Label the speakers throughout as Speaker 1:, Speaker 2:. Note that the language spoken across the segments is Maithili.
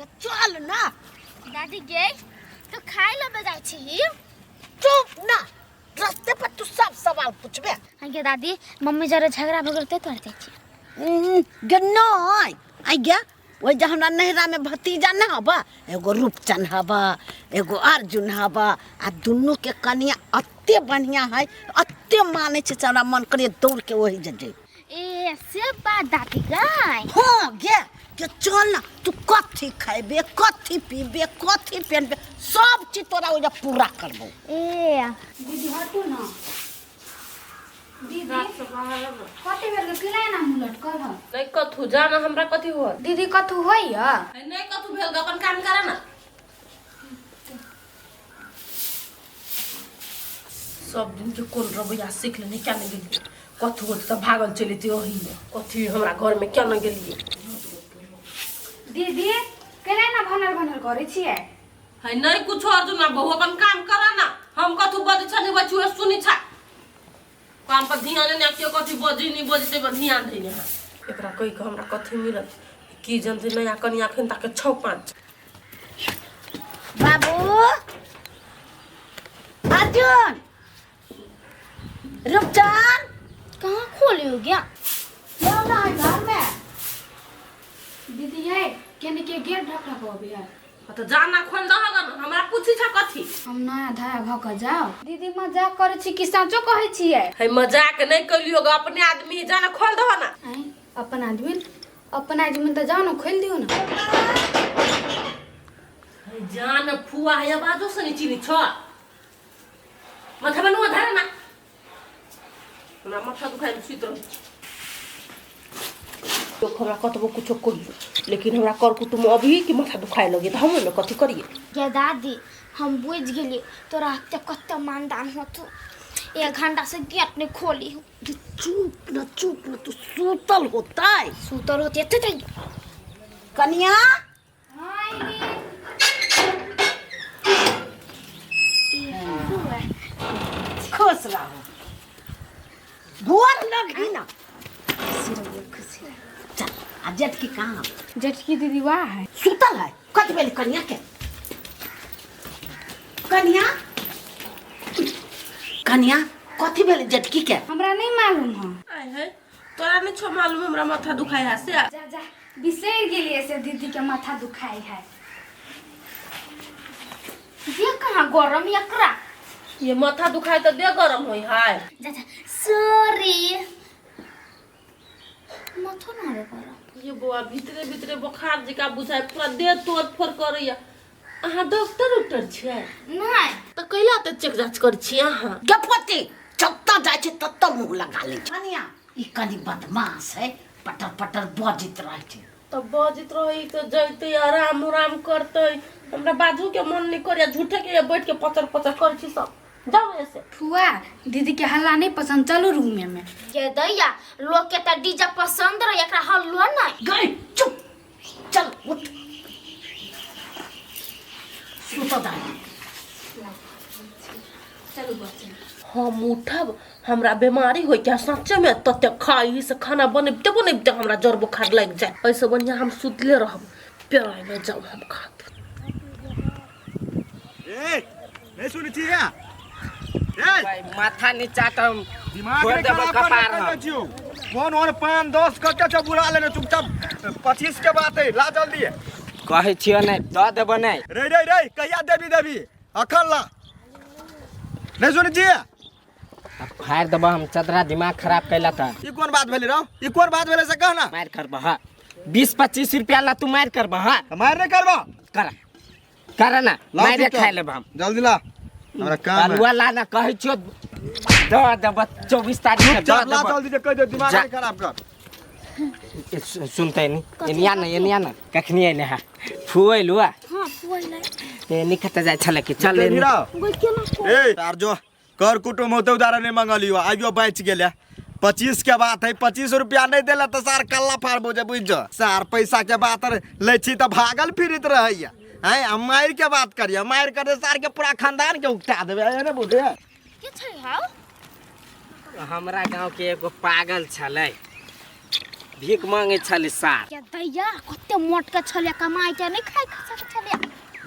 Speaker 1: गे चल ना।
Speaker 2: दादी गे तो खाय लबे जाइ छी।
Speaker 1: चुप ना, रास्ते पर तू सब सवाल पूछबे।
Speaker 2: हाँ गे दादी, मम्मी जरे झगड़ा भऽ गेल ते तोड़ जाइ छी।
Speaker 1: गे नहीं आई गे, ओहि जे हमरा नैहरामे भतीजा नहि हबा, एगो रूपचन हबा एगो अर्जुन हबा, आ दुनूके कनिया एते बढ़िआँ है, एते मानै छै से हमरा मन करैए दौड़ के ओहि जे जइबै।
Speaker 2: ए से बात दादी गाय।
Speaker 1: हाँ गे, के चल ना, तू कथी खैबे कथी पीबे कथी पहनबे सब चीज तोरा ओहि जे पूरा करबो।
Speaker 2: ए
Speaker 3: दीदी हटू ना दीदी, कते बेर के किला ना मुँह लटकल ह?
Speaker 4: नहीं कथू जाना हमरा कथी हो।
Speaker 3: दीदी कथू होइया?
Speaker 4: नहीं कथू भेल, अपन काम करा ना। सब दिन के कोन रवैया सीख लेने क्या नहीं गेलिए, कथू होते तऽ भागल चलि जैतियै ओही में, कथी हमरा घर में क्या नहीं गेलिए।
Speaker 3: दीदी केना ना भनर भनर करै छियै?
Speaker 4: है नहीं कुछ अर्जुन बहु अपन काम करा ना, हम कथू बजै छा नहीं बचुए सुनी छा, काम पर ध्यान नहीं केओ कथी बजी नहीं बजते पर ध्यान देने हां। एकरा कहि के हमरा कथी मिलत की जनते, नया कनिया अखन ताके 6 5।
Speaker 1: बाबू अर्जुन रूपचंद
Speaker 2: कहाँ खोले हो गया?
Speaker 3: क्यों ना है घर में? दीदी ये केने के गेट ढक ढक हो गया।
Speaker 4: तो जाना खोल दह गन, हमरा पूछी छा कथी?
Speaker 3: हम नया धाया भ के जाओ। दीदी मजाक करै छी कि साँचो कहै छियै?
Speaker 4: है मजाक नहीं कलियो ग, अपने आदमी जाना खोल दह ना।
Speaker 3: आँय, अपन आदमी, अपन आदमी तऽ जाओ ना खोल दियौ ना।
Speaker 4: है जान फुआ है आवाजो से नहीं चिनी छ, माथा में नुआ धरे ना, हमरा माथा दुखाइ में सुति रहै छी। लोक हमरा कतबो कुछो कहियो, लेकिन हमरा कर कुटुम्ब अभी कि माथा दुखाए लगे तऽ हम ओहिमे कथी करिए।
Speaker 2: गे दादी हम बुझ गेलिए तोरा हत्ते कते मानदान होतौ, एक घंटा से गेट नहीं खोली हूँ।
Speaker 1: गे चुप न चुप न, तू सुतल होतै।
Speaker 2: सुतल होते एते तक।
Speaker 1: कनिया खुश रहो, गोर लगी ना। चल आ जेठकी कहाँ?
Speaker 3: जेठकी दीदी वाह है
Speaker 1: सुतल है। कत भेल कनिया के? कनिया कनिया कथी भेल जेठकी के?
Speaker 3: हमरा नहीं मालूम है।
Speaker 4: आय है तोरा नहीं छो मालूम हमरा माथा दुखाय है से।
Speaker 3: जा जा बिसरि गेलियै से दीदी के माथा दुखाई है।
Speaker 2: ये कहाँ गरम एकरा?
Speaker 4: ये माथा दुखाय तो दे गरम होई है।
Speaker 2: जा जा सॉरी माथो ना रे गरम।
Speaker 4: ये बौआ भीतरे भीतरे बुखार जका बुझाय पूरा देह तोड़ फोड़ करैया। अहाँ डॉक्टर उक्टर छियै?
Speaker 2: नहीं।
Speaker 4: तऽ कैला तऽ चेक जाँच करै छियै अहाँ?
Speaker 1: गपति जतऽ जाइ छै ततऽ मुँह लगा लै छै। कनिया ई कनि बदमाश है, पटर पटर बजैत रहै छै।
Speaker 4: तऽ बजैत रहै तऽ जैतै आराम उराम करतै, हमरा बाजू के मन नहीं करैया, झूठे के बैठ के पचर पचर करै छी सब। जाओ ऐसे।
Speaker 3: फुआ दीदी के हल्ला नहीं पसंद, चलू रूम में।
Speaker 2: गे दैया लोग के तऽ डीजे पसंद रहे, एकरा हल्लो नहीं।
Speaker 1: गई चुप चल उठ सुत दाई।
Speaker 3: चलू बच्चा।
Speaker 4: हम उठब, हमरा बीमारी होय के सच्चे में तते खाई से खाना बनबिते बनबिते हमरा जर बुखार लग जाए, ऐसे बढ़िया हम सुतले रहब, पेराय में जाऊ हम खात।
Speaker 5: ए नहीं सुनी छी या? ए
Speaker 6: भाई माथा नीचा त हम
Speaker 5: दिमाग
Speaker 6: फोड़
Speaker 5: नहीं
Speaker 6: देबो
Speaker 5: खराब कर
Speaker 6: कपार
Speaker 5: रखल
Speaker 6: हम।
Speaker 5: छियो। फोन और 5 10 कते छ बुला लेने चुपचाप 25 के बात है, ला जल्दी है।
Speaker 6: कहै छियो नहीं द देबो नहीं।
Speaker 5: रे रे रे कहिया देबी देबी अखन ला। नहीं सुनी छी?
Speaker 6: अब फाड़ देबो हम चदरा, दिमाग खराब कैला त।
Speaker 5: ई कोन बात भेलै रौ? ई कोन बात भेलै से कह ना।
Speaker 6: मार करबो हा, 20-25 रुपया ला तू मार करबो हा।
Speaker 5: मार नहीं करबो?
Speaker 6: कर कर ना,
Speaker 5: ला
Speaker 6: मारे
Speaker 5: चुपचाप।
Speaker 6: खाए लेब हम।
Speaker 5: जल्दी ला, हमरा काम है।
Speaker 6: बलुआ ला ना कहै छियो द देबो 24 तारीख के द
Speaker 5: चुपचाप ला
Speaker 6: देबो।
Speaker 5: जल्दी से कह दे, दिमाग
Speaker 6: जा।
Speaker 5: नहीं खराब कर।
Speaker 6: ए, सुनते नी एनिया ना एनिया ना कखनी एले हा फुएलु आ?
Speaker 2: हां फुएलै।
Speaker 6: ए निखत जाय छले कि चल एनी।
Speaker 2: गोई केना को?
Speaker 5: ए तार जो कर कुटुम होते उधार नहीं मंगलियो, आइयो बच गेले। 25 के बात है, 25 रुपया नहीं देला तो सार कल्ला फाड़बो जे बुझ जो। सार पैसा के बात लै छी तो भागल फिरित रहैया। हैं, आ मारि के बात करिया, मारि करे सार के पूरा खानदान के उकटा देबे, एने ने बुझे।
Speaker 2: के छै हाउ?
Speaker 6: हमरा गांव के एगो पागल छलै, भीख मांगे छले सार।
Speaker 2: या दैया कते मोट के छले, कमाई के नहीं खाइ सके छले।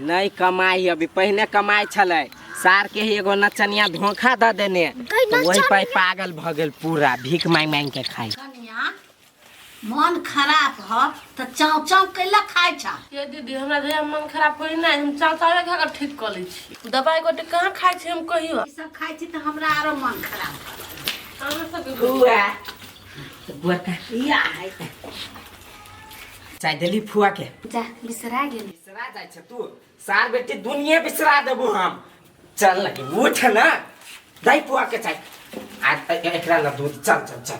Speaker 6: नहीं कमाई, अभी पहिने कमाई छले। सार के ही एगो नचनिया धोखा द देने,
Speaker 2: गई
Speaker 6: तो वही
Speaker 2: नचनिया?
Speaker 6: पे पागल भ गेल पूरा, भीख मांग मांग के खाई।
Speaker 1: कनिया मन खराब ह त चाव चाव कैला खाइ छा?
Speaker 4: ये दीदी हमरा जहिया मन खराब होई ना, हम चाव चावे खा के ठीक क लै छी। दवाई गोटे कहाँ खाइ छी हम कहियो?
Speaker 1: ई सब खाइ छी त हमरा आरो मन खराब।
Speaker 4: अहाँ सबके
Speaker 6: फुआ बुआ का
Speaker 1: या है
Speaker 6: चाय देली फुआ के?
Speaker 3: जा बिसरा गेल।
Speaker 6: बिसरा जाइ छै तू सार बेटी, दुनिया बिसरा देबू हम। चल लगी उठ ना, दही फुआ के चाय आ एकरा ला दूध। चल चल चल,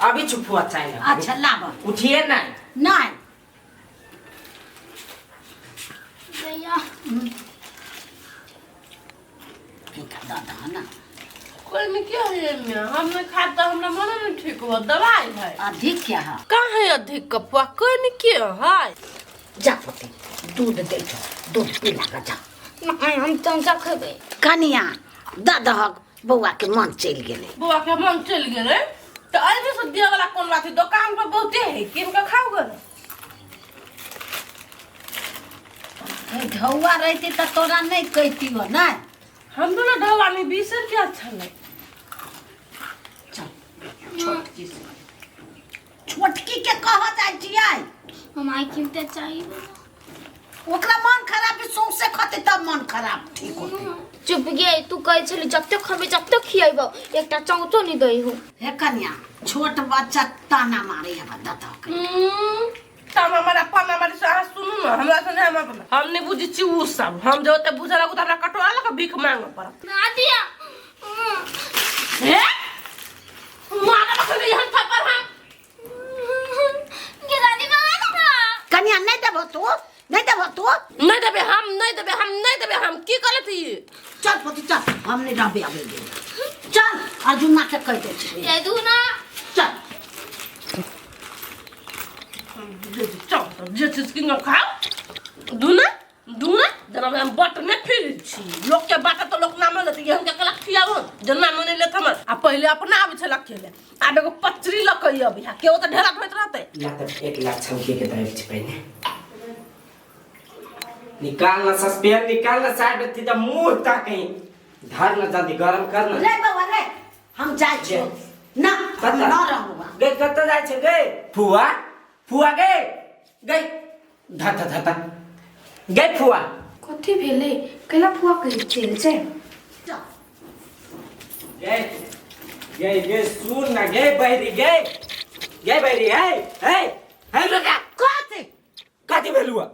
Speaker 6: अभी छु फुआ चाय ना।
Speaker 1: अच्छा लाब।
Speaker 6: उठिए ना।
Speaker 1: नहीं।
Speaker 2: दैया
Speaker 1: दादा ना
Speaker 4: कोई नहीं क्या है एमे, हम नहीं खाए तो हमरा मन नहीं ठीक हो। दवाई है
Speaker 1: अधिक क्या है?
Speaker 4: कहाँ है अधिक कपुआ? कोई नहीं क्या है।
Speaker 1: जा पति दूध दे छो, दूध पिला के जा।
Speaker 2: नहीं हम चमचा खेबै।
Speaker 1: कनिया दादा बौआ के मन चलि गेलै।
Speaker 4: बौआ के मन चलि गेलै तो अभी से दिया वाला कौन बात है? दुकान पर बहुते है, किन के खाओ गए।
Speaker 1: ढौआ रहती त तोरा नहीं कहती हो ना।
Speaker 4: हम दोनों ढौआ नहीं, 20 रुपया छलै।
Speaker 1: चल छोटकी से, छोटकी के कह जाइ छियै।
Speaker 2: हम आई किनते चाहिए।
Speaker 1: ओकरा मन खराब है, सौंसे खते तब मन खराब ठीक होते।
Speaker 2: चुप गे, तू कहै छली जते खबे जते खियैबौ, एकटा चौचो नहीं दै हो।
Speaker 1: हे कन्या छोट बच्चा ताना मारे है दादा के।
Speaker 4: ताना मारा पाना मारे से अहाँ सुनू ना, हमरा से नहीं, हम नहीं बुझै छी उ सब। हम जे ओते बुझै लागू त हमरा कटोरा लऽ के भीख मांगऽ पड़त।
Speaker 2: नादिया
Speaker 4: हे मारा बखन यहाँ थप्पड़ हम।
Speaker 2: गे दादी मारा ना।
Speaker 1: कन्या नहीं देबो तू, नहीं देबो तू।
Speaker 4: नहीं देबे हम, नहीं देबे हम, नहीं देबे हम। की करत ई?
Speaker 1: चल पति चल, हम नहीं रहबे अबे। चल अर्जुना के कह दे छी।
Speaker 2: दे दू ना।
Speaker 1: चल
Speaker 4: चल जे चीज किन खाओ दूना दूना जना हम बट में फिर छी। लोग के बात तो लोग नाम लेते, हम के कला खियाओ जना मन लेत हमर। आ पहिले अपना आबै छला खेले, आब एगो पचरी ल के अभी के ओ त ढेरा होइत रहते।
Speaker 6: या त 1 लाख छमके के दै छी पहिने। निकाल ना सस्पेन, निकाल ना साइड बेटी त मुंह ताकई धर ना, जल्दी गरम कर ना।
Speaker 1: रे बाबा रे हम जाइ छियो ना, हम न रहबो।
Speaker 6: गे कत जाइ छै गे फुआ? फुआ गे गई धता धता गे फुआ।
Speaker 3: कथी भेलै? कैला फुआ कहै चलि छै?
Speaker 6: गे गे गे सुन ना गे बहरी, गे गे बहरी। हे हे हे रुका।
Speaker 1: कथी
Speaker 6: कथी भेलुआ?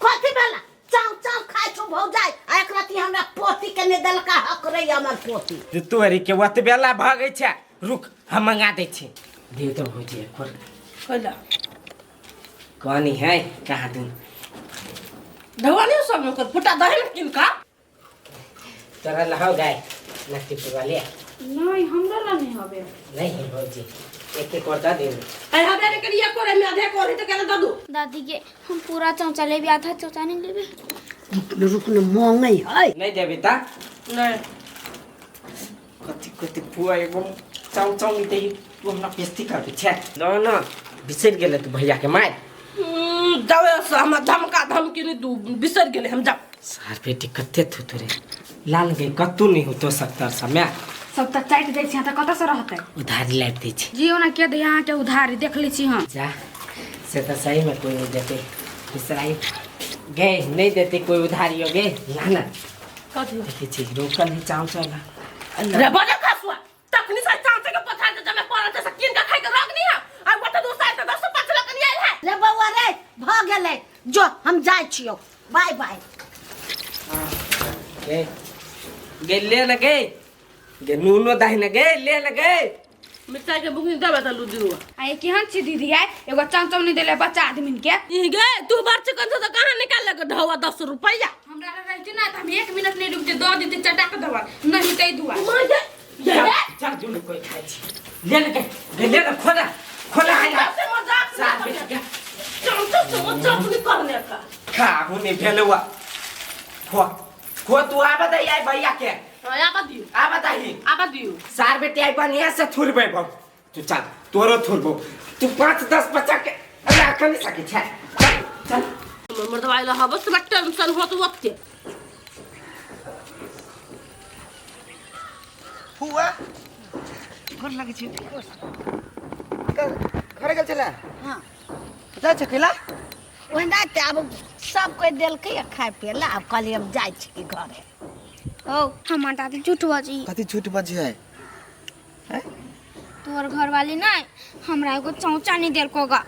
Speaker 1: कथी भेला? चाव चाव खाइ छौ भौजाइ, आ एक राति हमरा पोती के ने देलका हक रे हमर पोती।
Speaker 6: तोहरी के ओतबे बेला भगै छै, रुक हम मंगा दै छी। दे तो भौजी एक बार।
Speaker 4: कैला
Speaker 6: कनी है कहाँ दून
Speaker 4: ढौआ नहीं सब में फुटा दही में किन का
Speaker 6: तोरा लहाओ गाय नक्की पुरवा ले।
Speaker 3: नहीं हमरा ला नहीं हबे।
Speaker 6: नहीं है भौजी एक एक और दे दे।
Speaker 4: अरे हबे के लिए करे में आधे कोरी तो केना ददू।
Speaker 2: दादी के हम पूरा चौचा लेबे, आधा चौचा नहीं लेबे।
Speaker 1: रुक न मांगै है।
Speaker 6: नहीं देबी ता?
Speaker 4: नहीं।
Speaker 6: कथी कथी फुआ एगो चाउ चाउ नहीं देही तू हमरा बेइज्जती करबे छे। न न बिसरि गेलै तू भैया के मार।
Speaker 4: जावे से हम धमका धमकी नहीं दू, बिसर गेलै हम जा।
Speaker 6: सार बेटी कते थू तोरे लाल गई कतू नहीं होतो सकतर समय
Speaker 3: सब त चाटि जाइ छी त कतऽ से रहतै?
Speaker 6: उधारी लाबि दै छी।
Speaker 3: जी ओना के दे अहाँ के उधारी देख लै छी हम।
Speaker 6: जा से त सही में कोई नहीं देते, बिसराई गए नहीं देते कोई उधारी हो गए ला ना।
Speaker 4: कथी
Speaker 6: देखै छी रोकल नहीं चाउ चाउ ला।
Speaker 4: रे बजे खसुआ तखनी से चाउ के पछाड़ के जमे पड़ल छै से किन के खाइ के रग नहीं है। आ गोटे दोसर से 10 5 लाख नहीं आयल है।
Speaker 1: रे बौआ रे भ गेलै, जो हम जाइ छियौ, बाय बाय।
Speaker 6: गे गे ले न गे गे नूनो दाही न गे ले न गे
Speaker 4: मिर्चाई के बुकनी देबे त लू दिरुआ।
Speaker 3: आ ये केहन छी दीदी आइ एगो चमचम नहीं देले बच्चा आदमी के।
Speaker 4: ई गे तू बार चिकन से त कहां निकाल लगे ढौआ 10 रुपैया?
Speaker 3: हमरा रहते ना त हम 1 मिनट नहीं रुकते, दऽ देते चटा के दवा नहीं तै दुआ।
Speaker 4: मां गे
Speaker 6: चल दुनू कोई खाइ छी ले न गे ले न खोला खोला है
Speaker 4: से मजाक
Speaker 6: सार बेटी के
Speaker 4: चमचम से मजाक नहीं करने का
Speaker 6: खा हुनी भेलुआ खो खो तू आबा दे आई भैया के।
Speaker 4: हां आबा दियो,
Speaker 6: आबा दही,
Speaker 4: आबा दियो।
Speaker 6: सार बेटी आई बढ़िया से थुरबे बम तू चल तोरो थुरबो। तू 5 10 बच्चा के राख नहीं सकै छै। चल चल
Speaker 4: हमर दवाई लहब तोरा टेंशन होत ओते।
Speaker 5: फुआ गोर लागै छी। घरे गेल छला?
Speaker 1: हाँ।
Speaker 5: जाइ छै कैला?
Speaker 1: ओहिना तऽ आब सब कोइ देलकै खाय पियै लए, आब कहलियै हम जाइ छी घरे।
Speaker 2: ओ हमर दादी झूठ बजी।
Speaker 5: कथी झूठ बजी है?
Speaker 2: तोहर घरवाली नहीं हमरा एगो चौचा नहीं देलको गा।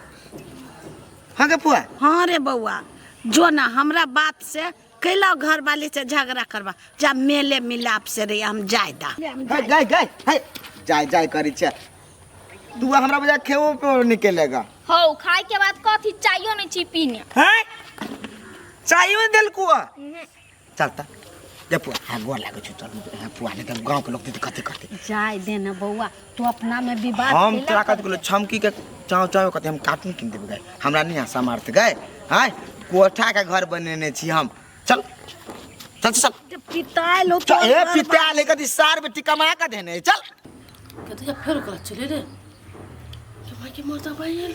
Speaker 5: हाँ गे फुआ?
Speaker 1: हाँ रे बौआ, जो ना हमरा बात से कैला घरवाली से झगड़ा करबा, जा मेले मिलाप से रे हम जाय दा।
Speaker 5: गाय गाय हे जाय जाय करी छे तू, हमरा बजा खेबो पे निकलेगा।
Speaker 2: हो खाए के बाद कथी चाहियो नहीं छी पीने।
Speaker 5: हैं चाहियो नहीं देलको? चलता जे फुआ, हाँ गोर लागै छु। चल हाँ फुआ, नहीं तो गांव के लोग दीदी कथी करते।
Speaker 1: जाय दे ना बौआ, तू अपना में विवाद
Speaker 5: हम तोरा कथी कहलो छमकी के चाव चाव कथी हम कार्टून किन देबै गाय, हमरा नहीं आशा मारते गाय। हाँ कोठा के घर बनेने छी हम। चल चल चल
Speaker 1: पितायल हो
Speaker 5: चल। ए पितायल कथी सार बेटी कमा के देने। चल
Speaker 4: कथी फेर ओकरा चले रे के माय के मरदा भाई है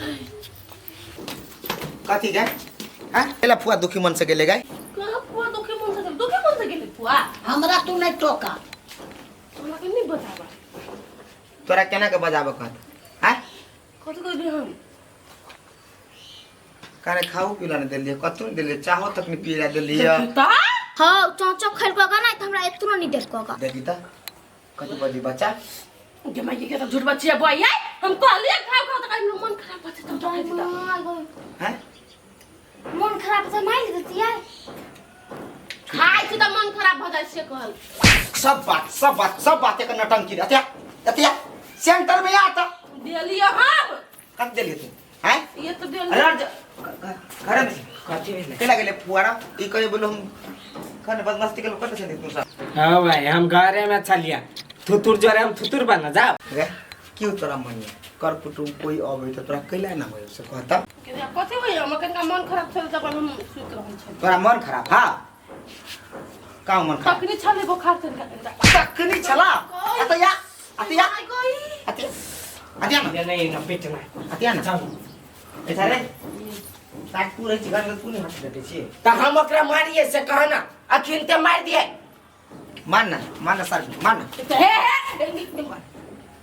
Speaker 5: कथी गाय? हां एला फुआ दुखी मन से गेले गाय।
Speaker 4: कहाँ फुआ दुखी मन से? दुखी मन से गेले फुआ?
Speaker 1: हमरा तू नहीं टोका,
Speaker 4: हमरा के नहीं बतावा।
Speaker 5: तोरा केना के बजाबे कहत? हां
Speaker 4: कथी कहबे हम?
Speaker 5: काने खाऊ पीला ने देलिए, कथू ने देलिए, चाहो तक ने पीला देलिए।
Speaker 2: हां चौचौ खेलको गा नहीं त हमरा एतनो नहीं देलको गा।
Speaker 5: देखी त कथी बजी बच्चा
Speaker 4: गे माई के त झूठ बचिया बुआ। हम कहलिए खाओ खाओ त मन खराब बचे त खाइ त।
Speaker 5: हैं
Speaker 2: मन खराब त मारि देती यार।
Speaker 4: खाइ छी त मन खराब भ जाइ से कहल।
Speaker 5: सब बात सब बात सब बात एक नटंकी रे। अतिया अतिया सेंटर में आता
Speaker 4: देलिए हम।
Speaker 5: कब देलिए तू? हैं
Speaker 4: ये तो देलिए।
Speaker 5: अरे घर में
Speaker 6: कथी भेलै?
Speaker 5: केला गेले फुआरा ई कहे बोलो हम खाने बदमाशी के लोग कत छनी तू सब।
Speaker 6: हां भाई हम घरे में छलिया, थुतुर जोरे हम थुतुर बना जाओ।
Speaker 5: रे क्यों तोरा मन कर कुटुम कोई आबै त तोरा कैला ना होय से कहता।
Speaker 4: कथी होय हम कनका मन खराब छल तब हम सुति रहल छल।
Speaker 5: तोरा मन खराब? हां का मन खराब?
Speaker 4: तखनी छले बोखार तनका
Speaker 5: तखनी छला। अतया अतया अतया अतया ना
Speaker 6: नहीं ना पेट ना
Speaker 5: अतया ना
Speaker 6: चल
Speaker 5: एठा रे साक तू रहै छी घर में, तू नहीं हट देते छी
Speaker 6: त हम ओकरा मारिए से कहना अखिन ते मार दिए।
Speaker 5: मान ना मान ना सर मान ना।
Speaker 4: हे हे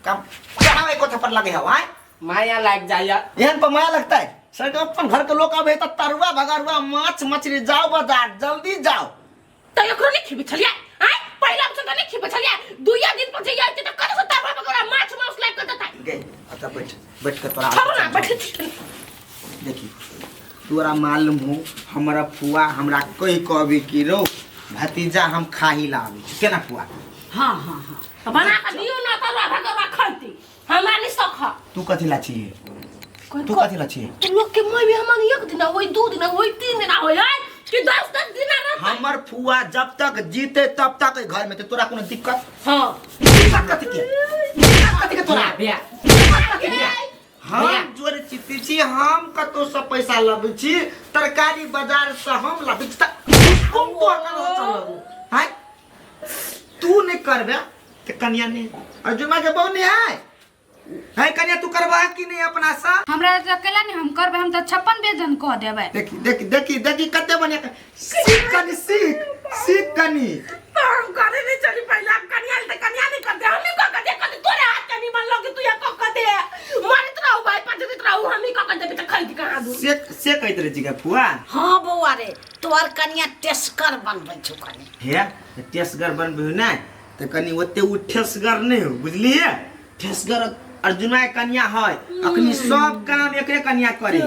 Speaker 5: काम कहां एको थप्पड़ लगे हवा
Speaker 6: माया लाग जाया।
Speaker 5: एहन पर माया लगता है सर। अपन घर के लोग आबे त तरुआ भगरुआ माछ मछली जाओ बाजार जल्दी जाओ।
Speaker 4: त एकरो नहीं खिबे छलिया आय पहिला हम संग नहीं खिबे छलिया दुइया दिन पर जइया त कत से तरुआ भगरुआ माछ मांस लाग के देता
Speaker 5: गे। अच्छा बैठ बैठ के तोरा
Speaker 4: छोड़ ना बैठ।
Speaker 5: देखी तोरा मालूम हो हमरा फुआ हमरा कहि कहबी कि रो भतीजा हम खाही लाबी केना फुआ?
Speaker 1: हाँ हाँ हाँ
Speaker 4: बना के दियो ना तरुआ भगरुआ खैती हमरा नहीं सख।
Speaker 5: तू कथी ला छी? तू कथी ला छी?
Speaker 4: तू लोग के मैं भी हमन एक दिन होई 2 दिन होई 3 दिन होई कि 10 10 दिन रहत।
Speaker 5: हमर फुआ जब तक जीते तब तक घर में तोरा कोनो दिक्कत?
Speaker 4: हां
Speaker 5: दिक्कत कथी के? दिक्कत कथी के तोरा? हम जोरे चित्ती छी, हम कतो से पैसा लबै छी, तरकारी बाजार से हम लबै छी त हुकुम तोहर कहाँ चलबू? हैं तू नहीं करबे त कनिया नहीं अर्जुना के बहू नहीं है है कनिया तू करबा कि नहीं अपना सा?
Speaker 3: हमरा त अकेला नहीं हम करबे, हम त 56 बेजन कह देबै।
Speaker 5: देखी देखी देखी देखी कते बढ़िया सीख कनी सीख सीख कनी।
Speaker 4: तो हम करे नहीं चली पहले आप कनिया त कनिया नहीं करते हम ही कह दे कते तोरे हाथ के नहीं मन लगे तू या कह कह दे मरत रहू भाई पचत रहू हम ही कह कह देबे त खरीद कहां दू
Speaker 5: से कहैत रहे छी गे फुआ।
Speaker 1: हाँ बौआ रे तोहर कनिया टेस्कर बनबै छौ कनी।
Speaker 5: हे टेस्कर बनबै ने त कनी ओते उ ठेसगर नहीं हो बुझलिए। ठेसगर अर्जुना के कनिया है अखनी सब काम एकरे कनिया करे,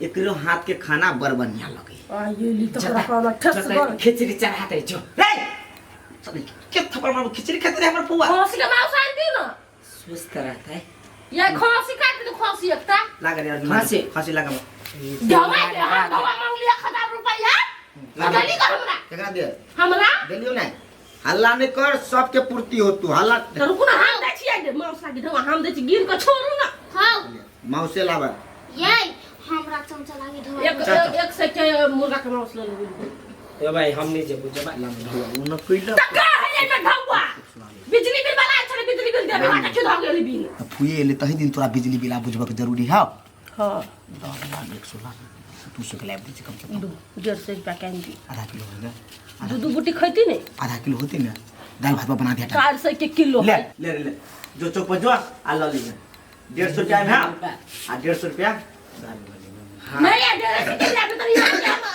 Speaker 5: एकरो हाथ के खाना बड़ बढ़िया लगे।
Speaker 4: आइली त तोरा कहला ठेसगर
Speaker 6: खिचड़ी चढ़ा दे जो
Speaker 5: रे चल के थप्पड़ मारू खिचड़ी खाते रे हमर फुआ।
Speaker 4: खसी के मांस आन दी ना
Speaker 6: स्वस्थ रहता है
Speaker 4: ये खसी काट दे खसी एकटा
Speaker 5: लाग रे अर्जुन
Speaker 6: खांसी।
Speaker 5: खांसी लगा
Speaker 4: धवा दे हम धवा मांग लिया 1000 रुपया जल्दी कर हमरा
Speaker 5: केकरा दे
Speaker 4: हमरा
Speaker 5: देलियो ना। हल्ला नहीं कर सबके पूर्ति हो तू हल्ला
Speaker 4: त रुकू ना हम दै छियै दे मांस लागी धवा हम दै छी गिर के छोड़ू ना।
Speaker 2: हां
Speaker 5: मौसे लाबा
Speaker 2: ये हमरा चमचा लागी धवा
Speaker 4: एक एक से के मुर्गा के मांस ले लेबै।
Speaker 6: ए भाई हम नहीं जेबू जबा
Speaker 5: लाम धवा उ न कइला
Speaker 4: त का है ये में धवा बिजली बिल वाला छै बिजली बिल देबे बाटे क्यों धऽ गेली बिल
Speaker 7: तऽ फुए एलै तही दिन तोरा बिजली बिल आ बुझबऽके जरूरी हौ।
Speaker 4: हाँ।
Speaker 7: 10 लाख 100 लाख 200 के लाबि दै छी कमसँ कम।
Speaker 4: दू 150 रुपया के आनि दी।
Speaker 7: आधा किलो हो गया।
Speaker 4: दू दू बुटी खैती ने।
Speaker 7: आधा किलो होती ने, दाल भात बना दिया।
Speaker 4: 400 के किलो।
Speaker 7: ले ले ले, जो चौक पर जो आ ल लीजिए। 150 रुपया में आ 150 रुपया।
Speaker 4: नहीं यार, 150 के लाबे तो नहीं।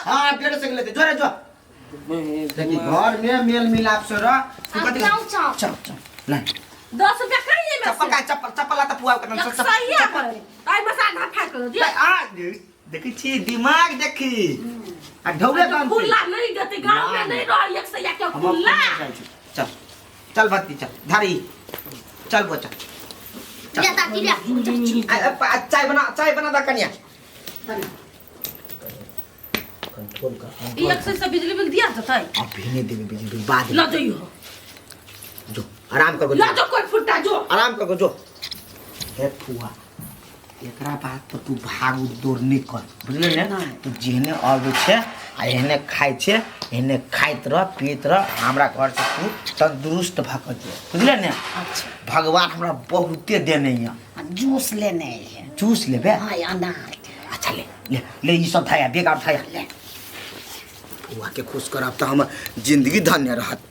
Speaker 7: हाँ, 150 के लेते जो रे जो। देखी, घर में मेल मिलाप से रह तू।
Speaker 2: आ,
Speaker 7: कथी?
Speaker 2: जाओ, जाओ।
Speaker 7: चल चल ले।
Speaker 4: 10 रुपया करिए में।
Speaker 7: चप्पल का चप्पल, चप्पल ला त पुआ के।
Speaker 4: एक सही है, आई बस आधा फाक दे।
Speaker 7: आ देखी छी, दिमाग देखी आ ढौले काम।
Speaker 4: खुला नहीं देते, गांव में नहीं रह एक सही के खुला।
Speaker 7: चल चल भत्ती, चल धारी, चल बच्चा।
Speaker 2: ले दादी, ले।
Speaker 7: चाय बना, चाय बना दा कनिया, कंट्रोल कर।
Speaker 4: ई एक सही से बिजली बिल दिया जतै?
Speaker 7: अभी नहीं देबे बिजली बिल, बाद में।
Speaker 4: ल जइयो।
Speaker 7: जो आराम कर।
Speaker 4: ल जो, कोई फुटा जो।
Speaker 7: आराम कर जो। हे फुआ, एकरा बाद तो तू भाग दौड़ नहीं कर, बुझले ने? तू जेहने अबै छै आ एहने खाइ छै, एहने खाइत रह, पीत रह। हमरा घर से तू तंदुरुस्त भऽ कऽ जो, बुझले ने?
Speaker 1: अच्छा।
Speaker 7: भगवान हमरा बहुते देने यऽ।
Speaker 1: आ जूस लेने है।
Speaker 7: जूस लेबे?
Speaker 1: हाँ, अनार के।
Speaker 7: अच्छा, ले ले ले, ई सब थाया बेग आर थाया। ले, फुआ के खुश करब तऽ हमर जिंदगी धन्य रहत।